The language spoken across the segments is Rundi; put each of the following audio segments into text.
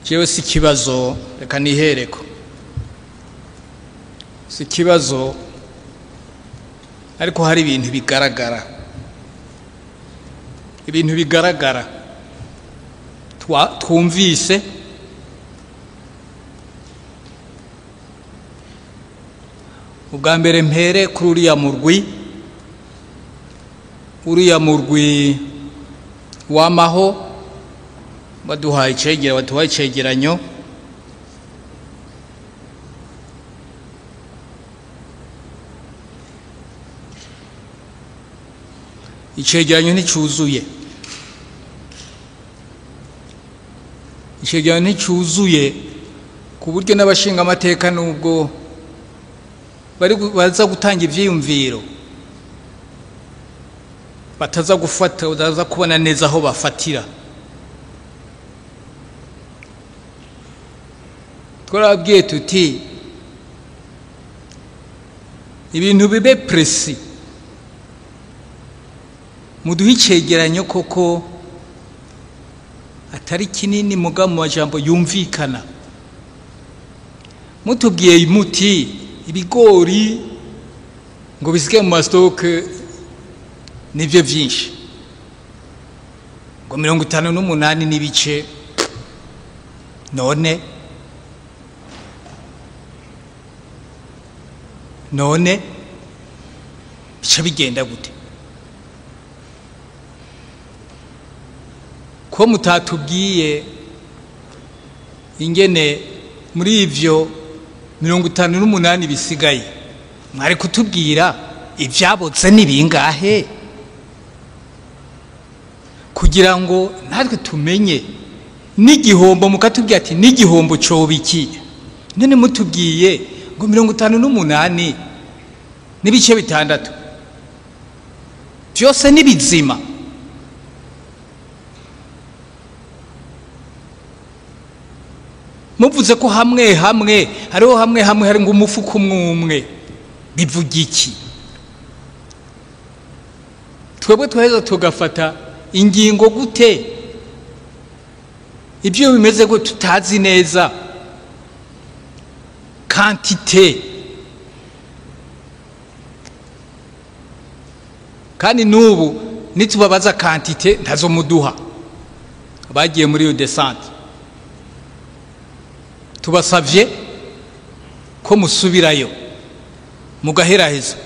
Jewe si ikibazo, reka nihereko, si ikibazo, ariko hari ibintu bigaragara, ibintu bigaragara twumvise. Ubwa mbere mpere kuri uriya murwi, uriya murwi w'amaho baduhaye icegera, baduhaye icegeranyo. Icegeranyo nticuzuye, icegeranyo nticuzuye ku buryo n'abashinga amateka nubwo bari baza gutanga ivyiyumviro bataza gufata, bataza kubona neza aho bafatira. Twarabwiye tuti ibintu bibe précis, muduhe icegeranyo koko atari kinini muga mu majambo yumvikana. Mutubwiye muti ibigori ngo bisike mu stock nivyo vyinshi, ngo 58 n'ibice, none bica bigenda gute? Ko mutatubwiye ingene muri ivyo 58 bisigaye, mwari kutubwira ivyabotse ni bingahe kugira ngo natwe tumenye n'igihombo. Mukatubwira ati n'igihombo cobiki, none mutubwiye ngo 58 n'ibice 6 byose ni bizima. Muvuze ko hamwe hamwe hariho hamwe hamwe hari ngo umufuko umwe, bivuga iki? Twebwe twaheza tugafata ingingo gute ibyo bimeze go tutazi neza quantité? Kandi nubu nitubabaza quantité ntazo muduha. Abagiye muri iyo descente tubasavye ko musubirayo mugaheraheza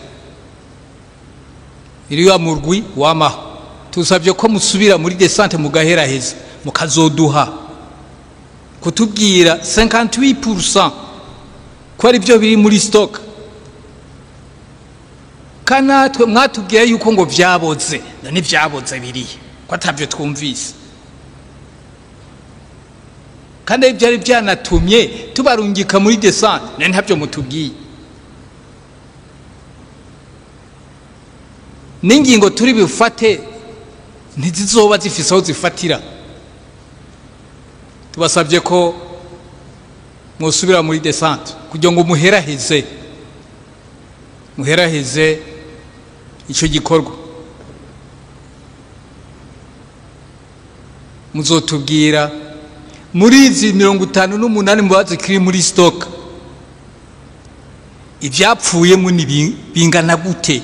iriya murwi wamaho, tusabye ko musubira muri descente mugaheraheza mukazoduha kutubwira 58% ko ari byo biri muri stock. Kanatwe mwatubwira yuko ngo vyaboze, none vyaboze birihe ko atavyo twumvise? Kandi byari byanatumye tubarungika muri descente, none ntabyo mutubwiye. N'ingingo turi bufate ntizizoba zifise aho zifatira. Tubasabye ko mwosubira muri descente kugira ngo muheraheze, muheraheze ico gikorwa. Muzotubwira muri izi 58 mubaze kiri muri stock ivyapfuyemo ni bingana gute,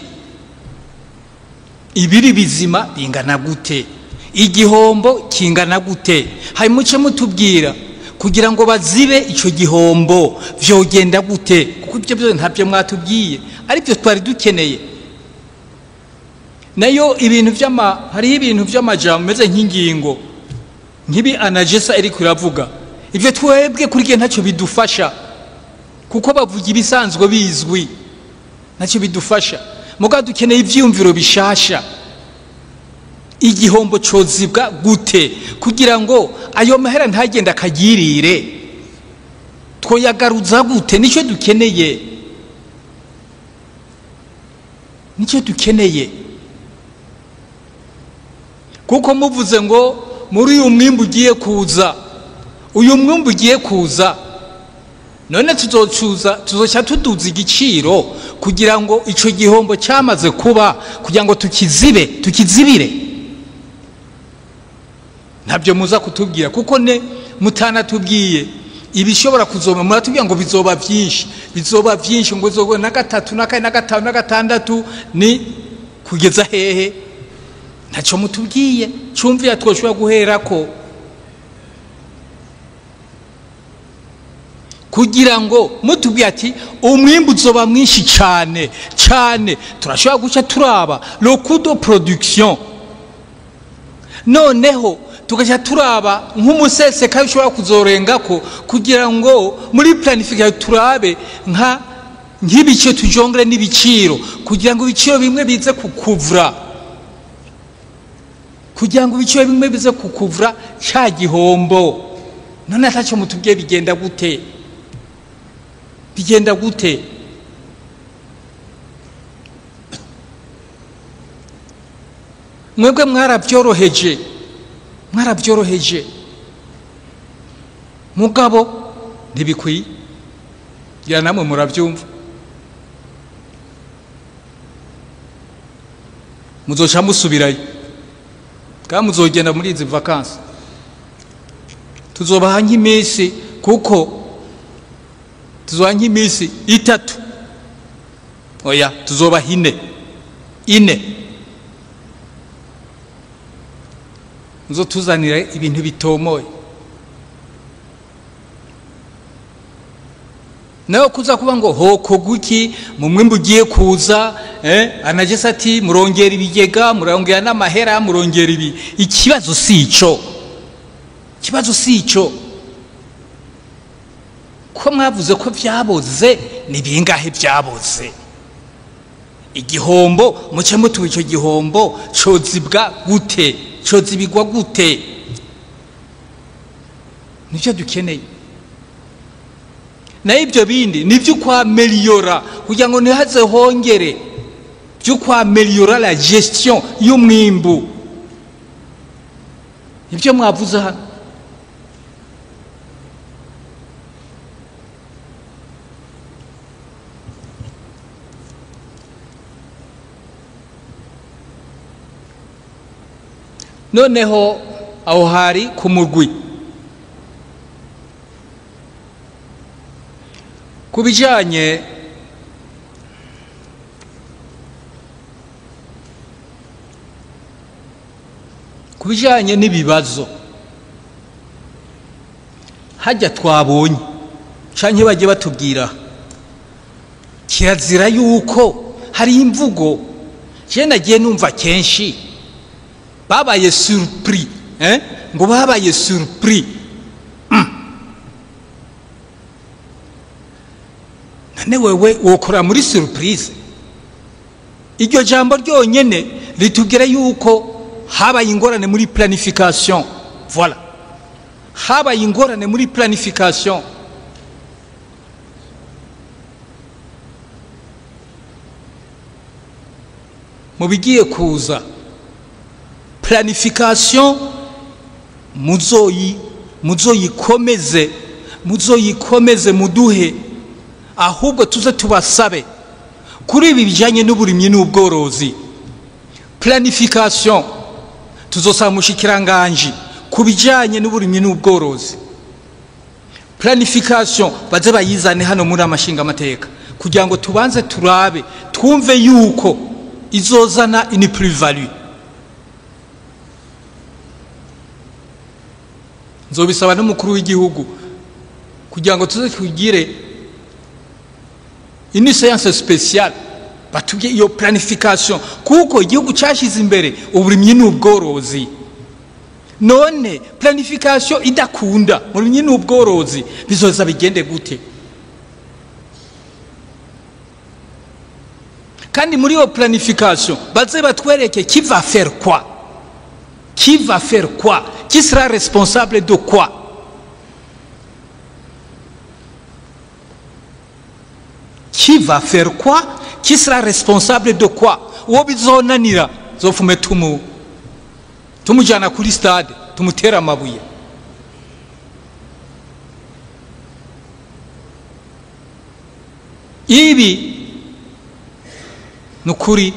ibiri bizima bingana gute, igihombo kingana gute. Hari muce mutubwira kugira ngo bazibe ico gihombo vyogenda gute, kuko ibyo byose ntabyo mwatubwiye ari byo twari dukeneye. Nayo ibintu vy'ama hari ibintu vy'amajambo meze nk'ingingo nkibi anagesa iri kuravuga, ibyo twebwe kuri gihe ntacyo bidufasha kuko bavuga ibisanzwe bizwi, ntacyo bidufasha. Muga dukeneye ivyiyumviro bishasha. Igihombo cozibwa gute kugira ngo ayo mahera ntagenda akagirire, twoyagaruza gute? Nicyo dukeneye, nicyo dukeneye. Kuko muvuze ngo muri uyu mwimbu ugiye kuza, uyu mwimbu ugiye kuza, none tuzocuza tuzoca tuduza igiciro kugira ngo ico gihombo cyamaze kuba, kugira ngo tukizibe, tukizibire. Ntabyo muza kutubwira kuko ne Mutanatubwiye ibishobora kuzoba, muratubwiye ngo bizoba byinshi, bizoba byinshi, ngo bizoba na gatatu na kane na gatanu na gatandatu, ni kugeza hehe? Ntacyo mutubwiye cumvira twoshobora guherako kugira ngo mutubwiye ati umwimbu uzoba mwinshi cyane cyane, turashobora guca turaba le coût de production, noneho tugaca turaba nk'umuseseka ushobora kuzorengako, kugira ngo muri planification turabe nka nk'ibice tujongere n'ibiciro, kugira ngo ibiciro bimwe bize kukuvura, kugira ngo ibiciro bimwe bize kukuvura ca gihombo. None atacyo mutubwiye, bigenda gute? Bigenda gute? Mwebwe mwarabyoroheje, mwarabyoroheje, mugabo ntibikwiye. Gira namwe murabyumva, muzoca musubirayo kandi muzogenda muri izi vacances, tuzobaha nk'iminsi, kuko tuzobaha nk'iminsi 3, oya tuzobaha ine, muzotuzanira ibintu bitomoye. Nawe kuza kuba ngo hoko guki mu mwimbu ugiye kuza, anagese ati murongera ibigega, murongera n'amahera, murongera ibi. Ikibazo si ico, ikibazo si ico. Ko mwavuze ko vyaboze, ni bingahe vyaboze? Igihombo muce mutuwe, ico gihombo cozibwa gute? Cozibigwa gute? Nivyo dukeneye. Na ibyo bindi nivyo kwameliora, kugira ngo ntihaze hongere, byo kwameliora la gestion y'umwimbu. Nivyo mwavuze hano. Noneho aho hari ku murwi ku bijanye n'ibibazo hajya twabonye canke bagiye batubwira, kirazira yuko hari imvugo je nagiye numva kenshi, babaye surpris, ngo babaye surpris. None wewe wokora muri surprise? Iryo jambo ryonyene ritubwira yuko habaye ingorane muri planification. Voilà, habaye ingorane muri planification. Mu bigiye kuza planification muzoyikomeze, muzoyikomeze, muduhe, ahubwo tuze tubasabe kuri ibi bijanye n'uburimyi n'ubworozi. Planification tuzosaba mushikiranganje ku bijanye n'uburimyi n'ubworozi, planification baze bayizane hano muri amashinga amateka, kugira ngo tubanze turabe twumve yuko izozana une plus-value. Nzobisaba n'umukuru w'igihugu kugira ngo tuze tugire une séance spéciale batubye iyo planification, kuko igihugu cyashize imbere uburimyi n'ubworozi. None planification idakunda mu burimyi n'ubworozi bizoza bigende gute? Kandi muri iyo planification baze batwereke qui va faire quoi, qui va faire quoi, qui sera responsable de quoi. Qui va faire quoi, qui sera responsable de quoi. Uwo bizonanira zofume tumujana kuri stade tumutera amabuye. Ibi nukuri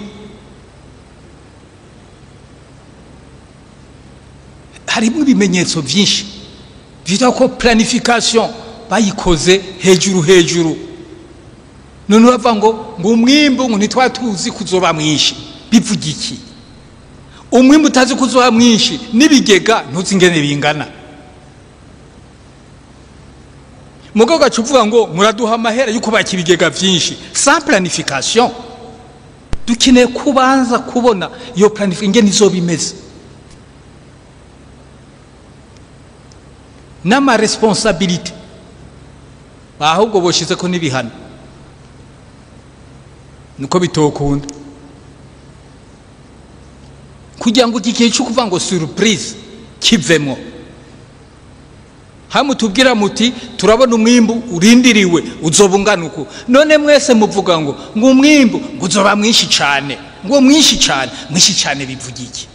harimo ibimenyetso byinshi Vyitwa ko planification bayikoze hejuru hejuru. None bavuga ngo umwimbu ngo ntitwatuzi kuzoba mwinshi. Bivuga iki? Umwimbu utazi kuzoba mwinshi n'ibigega ntuzi ingene bingana. Mugabo gaca uvuga ngo muraduha amahera yuko baka ibigega vyinshi sans planification. Dukeneye kubanza kubona iyo planification ingene izoba imeze n'ama responsabilité, ahubwo boshize ko n'ibihano nuko bitokunda kugira ngo iki gihe cyo kuvuga ngo surprise kivemo. Hamwe tubwira muti turabona umwimbu urindiriwe uzobungana uko, none mwese muvuga ngo umwimbu ngo uzoba mwinshi cyane, ngo mwinshi cyane, mwinshi cyane bivuga iki?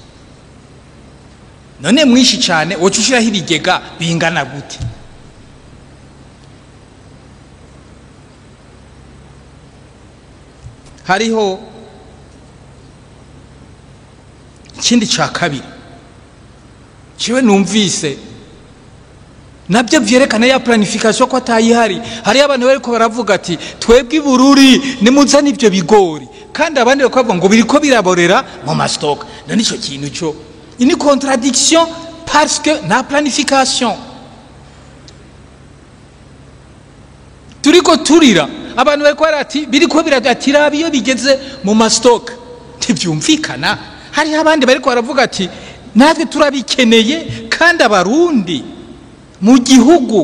None mwinshi cyane woca ushiraho ibigega bingana gute? Hariho ikindi ca kabiri jewe numvise nabyo vyerekana ya planification ko atayihari. Hari abantu bariko baravuga ati twebwe Bururi nimuzane ivyo bigori, kandi abandi bakavuga ngo biriko biraborera mu mastock. None ico kintu cyo une contradiction parce que na planification turiko turira abantu bariko barati biriko biradatira biyo bigeze mu mastock ntivyumvikana. Hari abandi bariko baravuga ati natwe turabikeneye kandi abarundi mu gihugu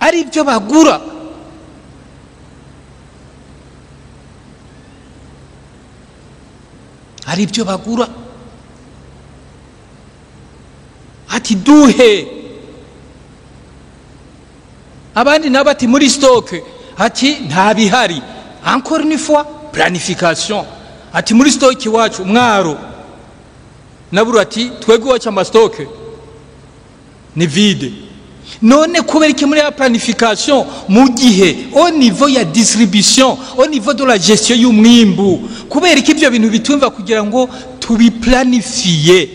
ari byo bagura. Ari byo bagura ati duhe. Abandi nabo ati muri stock ati nta bihari. Encore une fois planification. Ati muri stock iwacu mwaro naburu ati twebwe iwacu ama stock ni vide. None kubera iki muri ya planification mu gihe au niveau ya distribution, au niveau de la gestion y'umwimbu, kubera iki ibyo bintu bitumva kugira ngo tubiplanifie?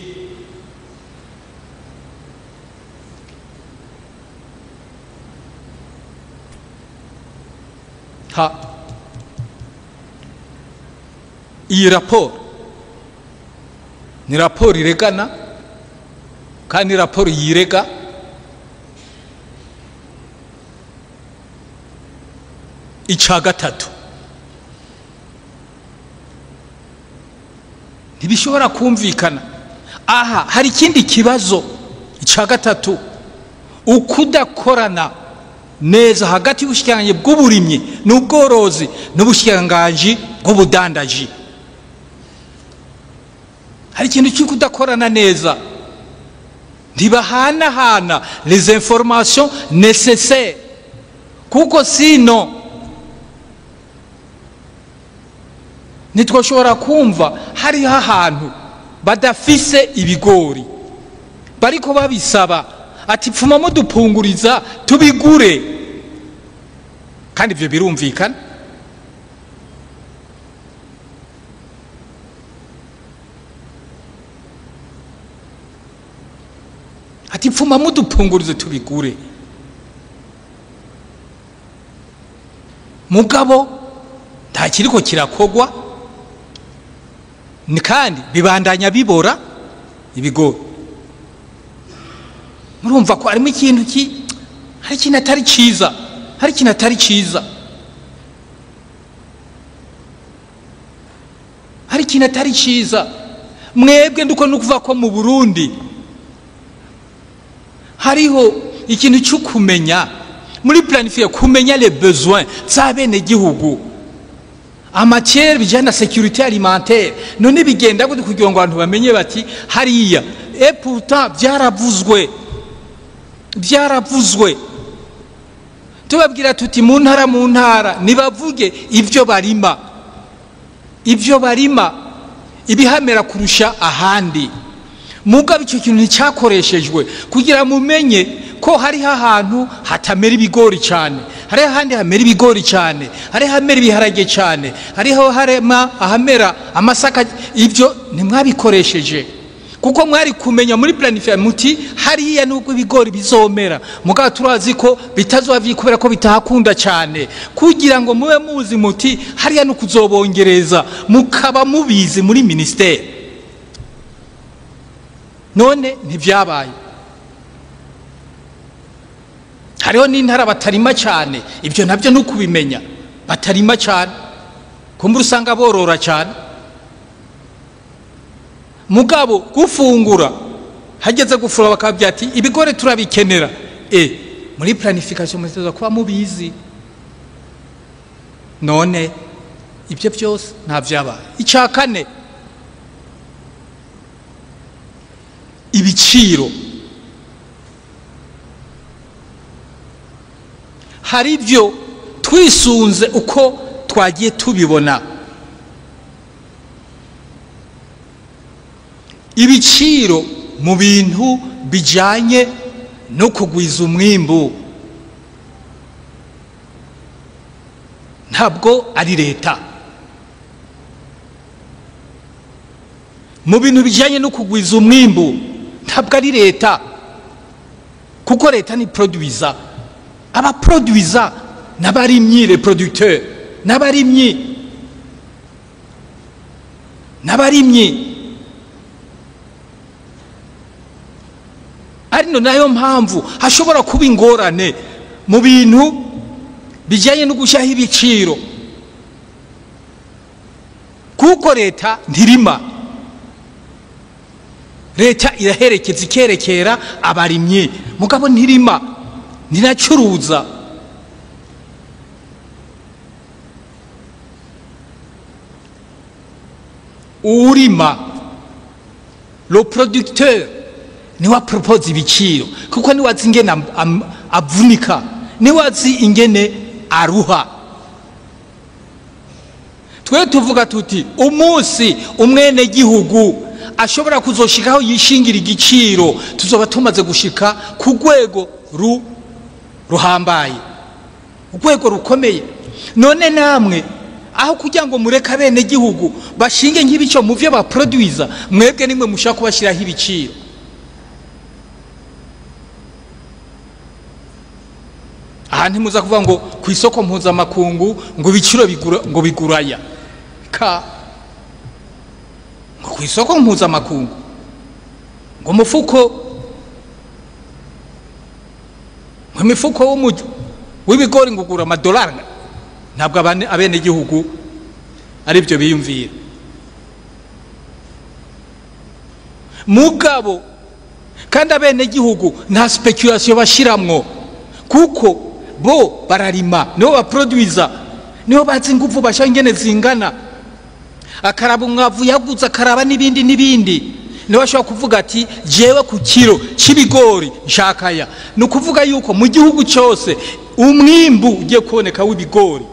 Ha, iyi raporo ni raporo iregana kandi raporo yirega. Ica gatatu ntibishobora kumvikana. Aha hari ikindi kibazo. Ica gatatu, ukudakorana neza hagati y'ubushikiranganji bw'uburimyi n'ubworozi n'ubushikiranganji bw'ubudandaji. Hari ikintu cyo kudakorana neza, ntibahanahana les informations nécessaires, kuko sino nitwoshobora kumva hariho ahantu badafise ibigori bariko babisaba ati pfuma mudupunguriza tubigure, kandi ivyo birumvikana. Ati pfuma mudupungurize tubigure, mugabo nta kiriko kirakogwa kandi bibandanya bibora ibigori. Murumva ko harimo ikintu ki hari ikintu atari ciza, hari ikintu atari ciza, hari ikintu atari ciza. Mwebwe nduko nukuva ko mu Burundi hariho ikintu cyo kumenya muri planifier, kumenya les besoins z'abene gihugu amatière bijyana na sécurité alimentaire. None bigenda gute kugira ngo abantu bamenye bati hariya? Et pourtant byaravuzwe, byaravuzwe tubabwira tuti mu ntara mu ntara nibavuge ivyo barima, ivyo barima ibihamera kurusha ahandi. Mugabo icyo kintu nticyakoreshejwe kugira mumenye ko hariho ahantu hatamera ibigori cyane, hariho ahandi hamera ibigori cyane, hariho hamera ibiharage cyane, hariho harema ahamera amasaka. Ibyo ntimwabikoresheje. Kuko mwari kumenya muri planification muti hariya nubwo ibigori bizomera, mugabo turazi ko bitazova kubera ko bitahakunda cyane, kugira ngo mube muzi muti hariya no kuzobongereza, mukaba mubizi muri ministere. None ntivyabaye. Hariho n'intara batarima cyane, ibyo nabyo no kubimenya, batarima cyane, kumbura usanga borora cyane. Mugabo gufungura hageze gufura bakabya ati ibigore turabikenera. Muri planification muteza kuba mubizi. None ibyo byose nta byabaye. Icya kane, ibiciro. Hari ibyo twisunze uko twagiye tubibona. Ibiciro mu bintu bijanye no kugwiza umwimbu ntabwo ari leta. Mu bintu bijanye no kugwiza umwimbu ntabwo ari leta, kuko leta ni produiza. Aba produiza n'abarimyi, les producteurs n'abarimyi, n'abarimyi. Arino nayo mpamvu hashobora kuba ingorane mu bintu bijyanye no gushyiraho ibiciro, kuko leta ntirima. Leta iraherekeza ikerekera abarimyi, mugabo ntirima, ntiracuruza. Urima, le producteur, niwe apropose ibiciro, kuko niwe azi ingene avunika, niwe azi ingene aruha. Twe tuvuga tuti umunsi umwene gihugu ashobora kuzoshikaho yishingira igiciro, tuzoba tumaze gushika ku rwego ruhambaye, urwego rukomeye. None namwe aho kugira ngo mureke abene gihugu bashinge nk'ibico mu byo baproduiza, mwebwe nimwe mushaka kubashiraho ibiciro. Aha ntimuza kuvuga ngo ku isoko mpuzamakungu ngo ibiciro bigura, ngo biguraya ka, ngo ku isoko mpuzamakungu ngo umufuko, ngo imifuko w'ibigori ngo ugura amadolari. Ntabwo abene gihugu ari byo biyumvira. Mugabo kandi abene gihugu nta speculation bashiramwo, kuko bo bararima, nibo baproduiza, nibo bazi ingufu basha ingene zingana. Akaraba umwavu yaguze, akaraba n'ibindi n'ibindi, niwe ashobora kuvuga ati jewe ku kiro c'ibigori nshakaya. Ni ukuvuga yuko mu gihugu cyose umwimbu ugiye kuboneka w'ibigori.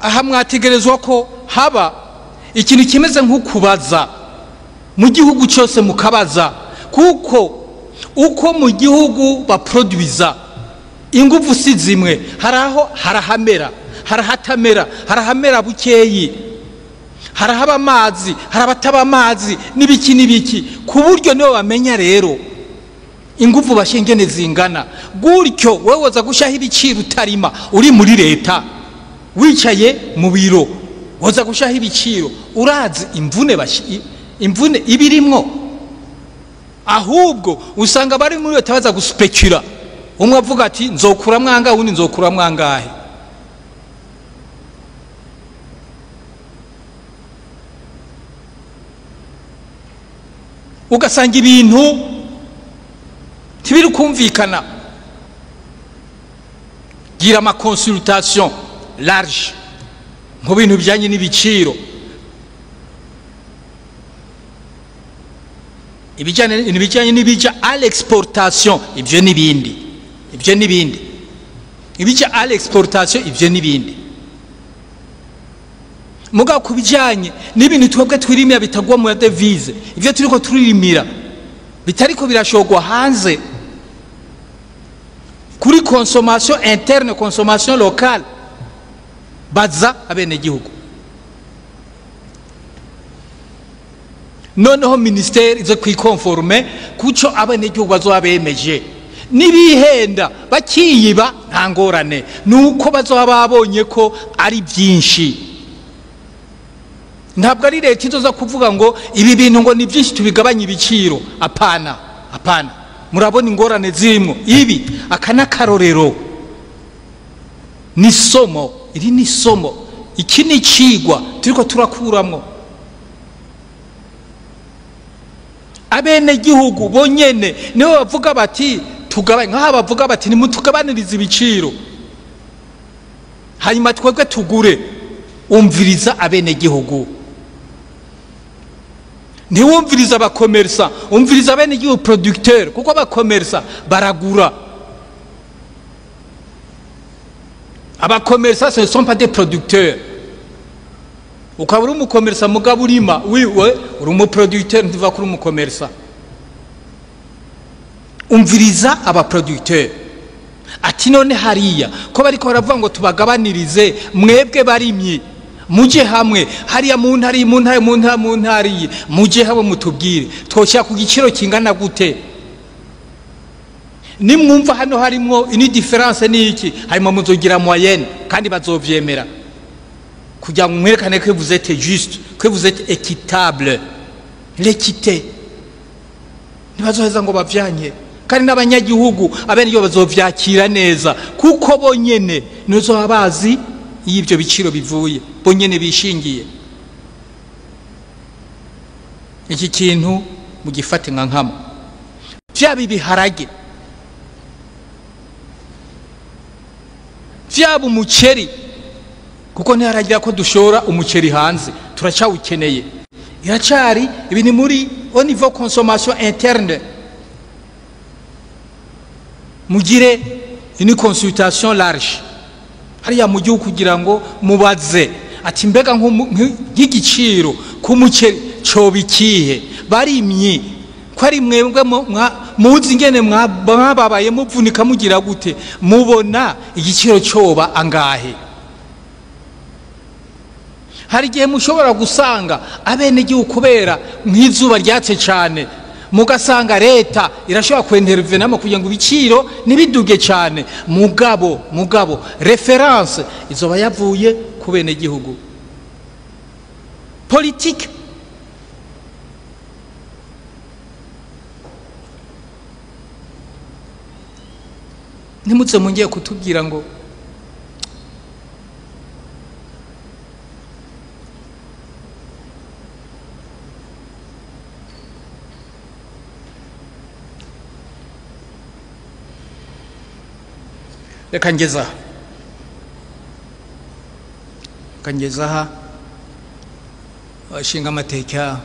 Aha mwategerezwa ko haba ikintu kimeze nk'ukubaza mu gihugu cyose, mukabaza, kuko uko mu gihugu baproduiza ingufu si zimwe. Haraho harahamera, harahatamera, harahamera bukeyi, harahaba amazi, harabataba amazi, n'ibiki n'ibiki, ku buryo nibo bamenya rero ingufu bashengene zingana. Gutyo wewe woza gushaho ibiciro utarima, uri muri leta wicaye mu biro, woza gushaho ibiciro urazi imvune imvune ibirimwo. Ahubwo usanga bari muri leta baza guspekula, umwe avuga ati nzokura mwanga, undi nzokura mwangahe. Ugasanga ibintu ntibiri kumvikana. Gira ama consultation large mu bintu bijyanye n'ibiciro, ibijyanye n'ibijya à l'exportation, ibyo n'ibindi, ibyo n'ibindi, ibijya à l'exportation, ibyo n'ibindi. Mugabo kubijyanye n'ibintu twebwe twirimira bitagwa mu devise, ibyo turiko turirimira bitariko birashogwa hanze, kuri consommation interne, consommation locale, baza abene gihugu. Noneho ministeri izo kwikonforme kuco abenegihugu bazoba bemeje. Nibihenda bakiyiba nta ngorane, nuko bazoba babonye ko ari byinshi. Ntabwo ari leta izoza kuvuga ngo ibi bintu ngo ni byinshi tubigabanye ibiciro. Apana, apana. Murabona ingorane zirimo ibi. Aka n'akarorero, ni somo, iri ni somo, iki ni icigwa turiko turakuramwo. Abenegihugu bonyene nibo bavuga bati tugabanye, nk'aha bavuga bati nimutugabanirize ibiciro hanyuma twebwe tugure. Umviriza abenegihugu, ntiwumviriza abakomersa, umviriza abenegihugu producteur, kuko abakomersa baragura. Abakomersa ce ne sont pas des producteurs. Ukaba uri umukomersa mugabo urima, wiwe uri umuproducteur, ntuva kuri umukomersa. Umviriza abaproducteur ati none hariya ko bariko baravuga ngo tubagabanirize, mwebwe barimyi muje hamwe hariya mu ntari, mu ntari, mu ntari, mu ntari, muje hamwe mutubwire twoshyira ku giciro kingana gute. Nimwumva hano harimwo ini difference ni iki, harimo muzogira moyenne kandi bazovyemera kugira ngo mwerekane que vous êtes juste, que vous êtes équitable. L'équité ntibazoheza ngo bavyanye, kandi n'abanyagihugu abenegihugu bazovyakira neza, kuko bonyene nizo bazi iyo ivyo biciro bivuye, bonyene bishingiye. Iki kintu mugifate nka nkama. Vyaba ibiharage, vyaba umuceri, kuko ntiharagira ko dushora umuceri hanze, turacawukeneye. Iracari ibi ni muri au niveau consommation interne. Mugire une consultation large hariya mu gihugu kugira ngo mubaze ati mbega nk'igiciro k'umuceri coba ikihe, barimyi ko ari mwebwe muzi ingene mwababaye muvunika mugira gute, mubona igiciro coba angahe. Hari igihe mushobora gusanga abenegihugu kubera nk'izuba ryatse cyane, mugasanga leta irashobora kwentervenamo kugira ngo ibiciro ntibiduge cyane, mugabo reference izoba yavuye ku benegihugu. Politique ntimuze mungiye kutubwira ngo reka ngeza aha abashinga amateka.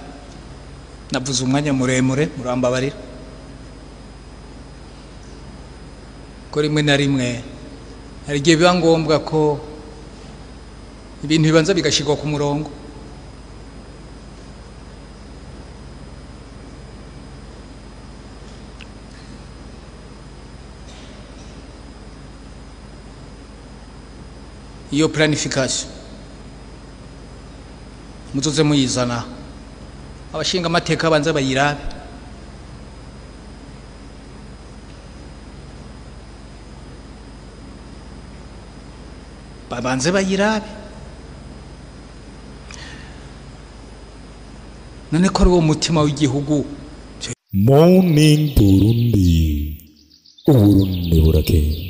Navuze umwanya muremure, murambabarira ko rimwe na rimwe hari igihe biba ngombwa ko ibintu bibanza bigashyirwa ku murongo. Iyo planification muzoze muyizana, abashinga amateka banza bayirabe. Babanze bayirabe. None ko ari wo mutima w'igihugu. Morning Burundi, Uburundi burakeye.